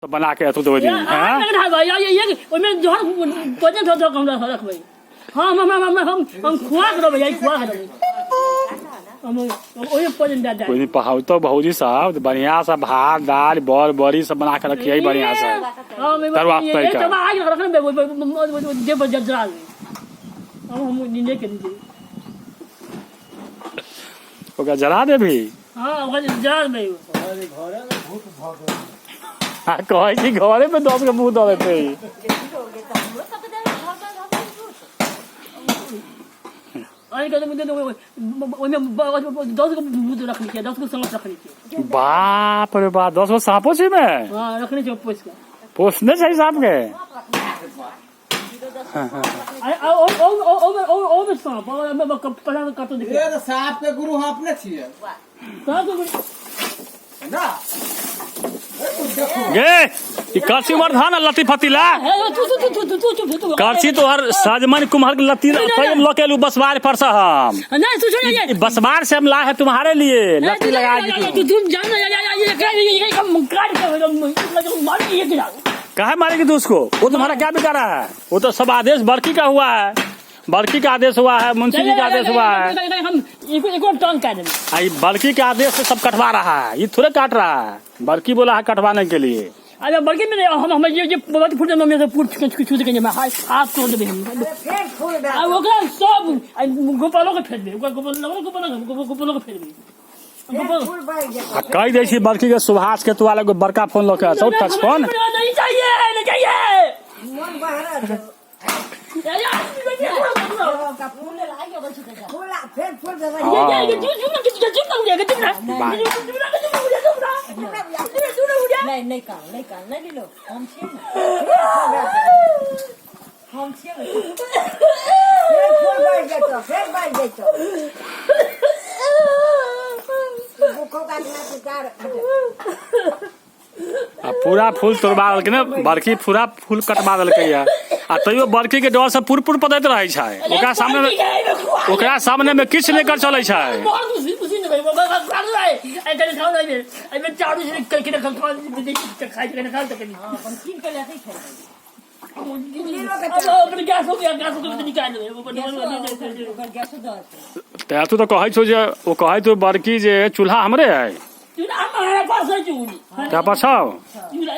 बना के एतौ देबै दिन हैं। ओहिमे जहर वजन धऽ धऽ कऽ हमरा रखबै। हम हम हम हम हम खुआ के रहबै, खुआ के रहबै हम ओहिमे वजन दए दए। कोई पहाउ भौजी साहब बढ़िया से भात दाल बर बड़ी सब बना के रखिए बढ़िया से तरुआ तरि के। हम नींदे के नीचे। ओकरा जरा देबही? हाँ, ओकरा जरा देबै। घरे में भूत भऽ गेल। आ कहै छी घरे में 10 गो मुँह दऽ देतै। ओहिमे 10 गो भूत रखने छियै, 10 गो सांप रखने छियै। बाप रे बाप, 10 गो साँपो छै में? हाँ, रखने छियै पोसि कऽ। पोसने छै साँप के? ओहिमे सांप पता कतौ देख। ये तऽ साँप के गुरु हम अपने छियै ना गे, ई करसी उमर धान लत्ती फत्ती ला। करसी तोहर सजमन कुम्हर के लत्ती तैयो लऽ के एलू बसवार पर से हम। नहीं, तू सुन ई बसवार से हम ला है तुम्हारे लिए लत्ती लगा के। तू तू जान काट के मार ये गिरा। काहे मारेगी तू उसको? वो तुम्हारा क्या बिगाड़ा है? वो तो सब आदेश बड़की का हुआ है, बड़की का आदेश हुआ है, मुंशी जी का आदेश हुआ है। हम एको टांग काट देबै। आ ई बड़की के आदेश से सब कटवा रहा है, ये थोड़े काट रहा है। बड़की बोला है कटवाने के लिए। अरे बड़की में हम ये जे बहुत फुट में से फुट छू के हाथ हाथ तोड़ देबै हम। फेर फूल दए। आ ओकरा सब आ गोपालो के फेर देबै, ओकरा गोपाल गोपालो गोपालो के फेर देबै। फेर फूल बढ़ि जेतौ। आ कहि दै छी बड़की के सुभाष के तू एगो बड़का फोन लऽ के आतो, टच फोन। नहीं चाहिए, नहीं चाहिए। मन बहरा छौ। फूल फूल फेर फूल देबै। नहीं नहीं कान नहीं कान नहीं लीलो, हम छियै ने, हम छियै ने। फेर फूल बढ़ि जेतौ, फेर बढ़ि जेतौ। भूखो काटना तार। आ पूरा फूल तोड़बा देलकै ने बड़की, पूरा फूल कटवा देलकै या। आ तैयो बड़की के डर से पुर पुर पदैत रहै छै। ओकरा सामने में किछु नहि कर चलै छै। अपन कीन के लए के खेबै। ओकर गैसो दऽ देतै। तऽ तू तऽ कहै छौ जे ओ कहै छौ बड़की जे चूल्हा हमरे है। चूल्हा हमारे पास है, चूल्हा क्या पास छौ? चूल्हा।